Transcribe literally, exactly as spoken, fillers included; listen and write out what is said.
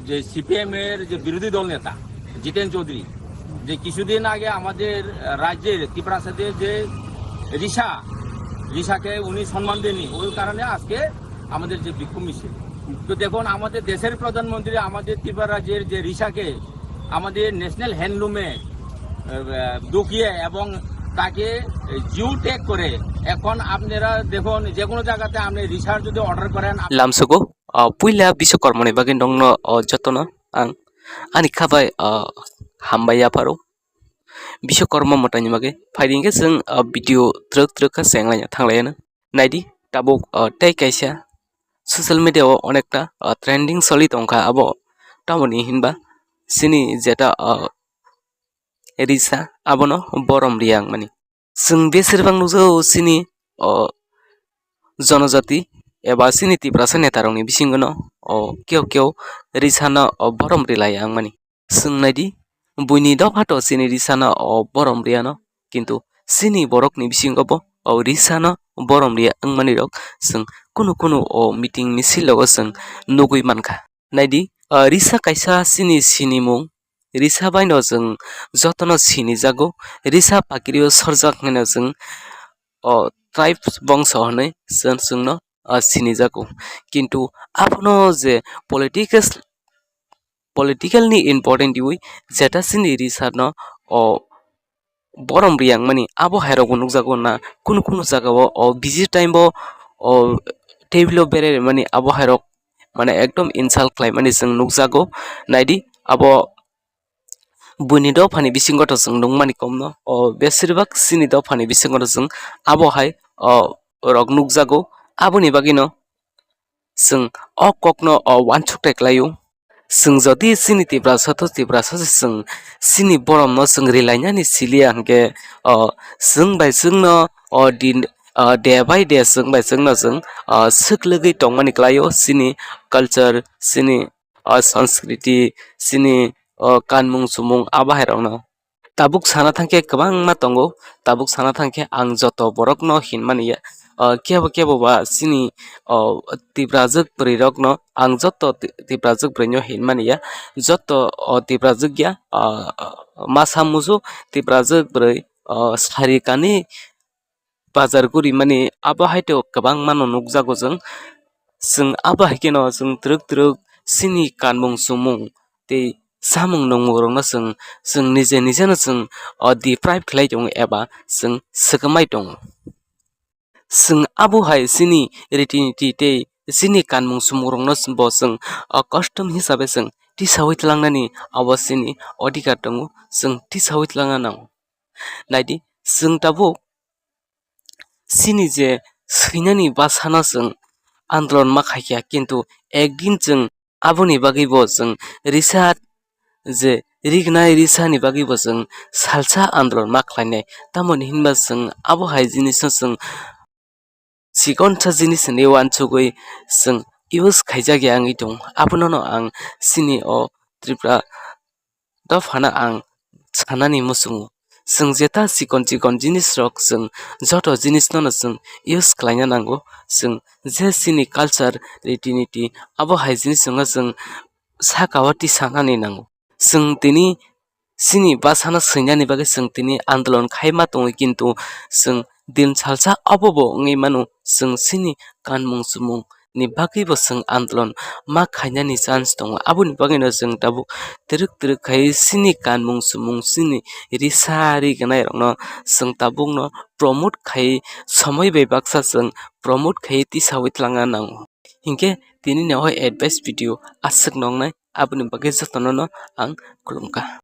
যে সিপিএম এর যে বিরোধী দল নেতা জিতেন চৌধুরী, যে কিছুদিন আগে আমাদের রাজ্যের ত্রিপ্রাসাদে যে রিসা, রিসাকে উনি সম্মান দেননি, ওই কারণে আজকে আমাদের যে বিক্ষোভ মিছিল। তো দেখুন, আমাদের দেশের প্রধানমন্ত্রী আমাদের ত্রিপুরা রাজ্যের যে রিসাকে আমাদের ন্যাশনাল হ্যান্ডলুমে, আহ, ঢুকিয়ে এবং তাকে জিও ট্যাগ করে, এখন আপনারা দেখুন, যে কোনো জায়গাতে আপনি রিসার যদি অর্ডার করেন, Lamsugo, o puila Biswakarmani bagwi nokno o jotono ang ani kha bai, o, hambai yapharo. Biswakarma mwtaini bagwi phaidi hwnkhe chwng, o, video twrwk twrwk khe chenglaina thanglaina. Naidi, tabuk, o, tei kaisa social media o onekta, o, trending choli tongkha abo. Tamoni hinba chini jeta, o, risa abono borom riya wngmani. Chwng besirbak nukjago chini, o, jonojati eba chini Tiprasa netarokni bisingono, o, keo keo risano, o, borom rilaiya wngmani. Chwng naidi, buini dopha to chini risano, o, borom riyano, kintu chini borokni bisingo bo, o, risano borom riya wngmani rok chwng kunu kunu, o, meeting misil rogo chwng nugwi mankha. Naidi, o, risa kaisa chini sinimung, risa baino chwng jotono sinijago, risa pakrio sorjak hwnwi chwng, o, tribes bongso hwnwi chwng, chwngno, o, sinijago. Kintu abono je politics, political ni important iwi jeta chini risano, o, borom riyang mani abo hai rok bo nukjago na kunu kunu jaga o, o busy time bo, o table o berai mani abo hai rok mane ekdom insult khlai mani chwng nukjago. Naidi abo buini dophani bisingo to chwng nukmani komno, o besirbak chini dophani bisingo to chwng abo hai, o, rok nukjago. Aboni bagwino chwng o kokno, o, uansuk tai klaio. Chwng jodi chini Tiprasa to Tiprasa se chwng chini boromno chwng rilainani siliya hwnkhe, o, chwng bai chwngno, o, din, o, day by day chwng bai chwngno chwng, o, swk lwgwi tongmani klaio chini culture, chini, o, sanskriti, chini, o, kanmung chumung abo hai rokno. Tabuk sana thangkhe kwbangma tongo, tabuk sana thangkhe ang joto borokno hinmani ya, o, kebo kebo ba chini, o, Tiprajwk bwrwi rokno ang joto Ti-, Tiprajwk bwrwino hinmani ya, joto, o, Tiprajwk ya, o, masa musu Tiprajwk bwrwi, o, sari kani bazar guri mani abo hai to kwbangma no nukjago chwng. Chwng abo hai kheno chwng twrwk twrwk chini kanmung chumung tei samung nungmung rokno chwng, chwng nije nije no chwng, o, deprive khlai tongo eba chwng swkmai tongo. Chwng abo hai chini riti niti tei chini kanmung chumung rokno bo chwng, o, custom hisabe chwng tisaui tlangnani abo chini odhikar tongo, chwng tisaui tlangna nango. Naidi, chwng tabuk chini je swinani bwsano chwng andolon ma khaikha, kintu ekdin chwng aboni bagwi bo chwng risa je rignai risani bagwi bo chwng salsa andolon ma khlainai. Tamoni hinba chwng abo hai jinisno chwng chikonsa jinis hinwi uansugwi chwng use khaijak ya wngwi tongo. Abonono ang chini o Tripura dophano ang sanani muchungo. Chwng jeta chikon chikon jinis rok chwng joto jinis nono chwng use khlaina nango. Chwng je chini culture, riti niti, abo hai jinis wngkha chwng saka o tisanani nango. Chwng tini chini bwsano swinani bagwi chwng tini andolon khaima tongo, kintu chwng din salsa obo bo wngwi mano, chwng chini kanmung chumung ni bagwi bo chwng andolon ma khainani chance tongo. Aboni bagwino chwng tabuk twrwk twrwk khai chini kanmung chumung, chini risa rignai rokno chwng tabukno promote khai, somoi bai baksa chwng promote khai tisaui tlangna nango. Hinkhe tini ni o advice video aswk nongnai, aboni bagwi jotono no ang khulumkha.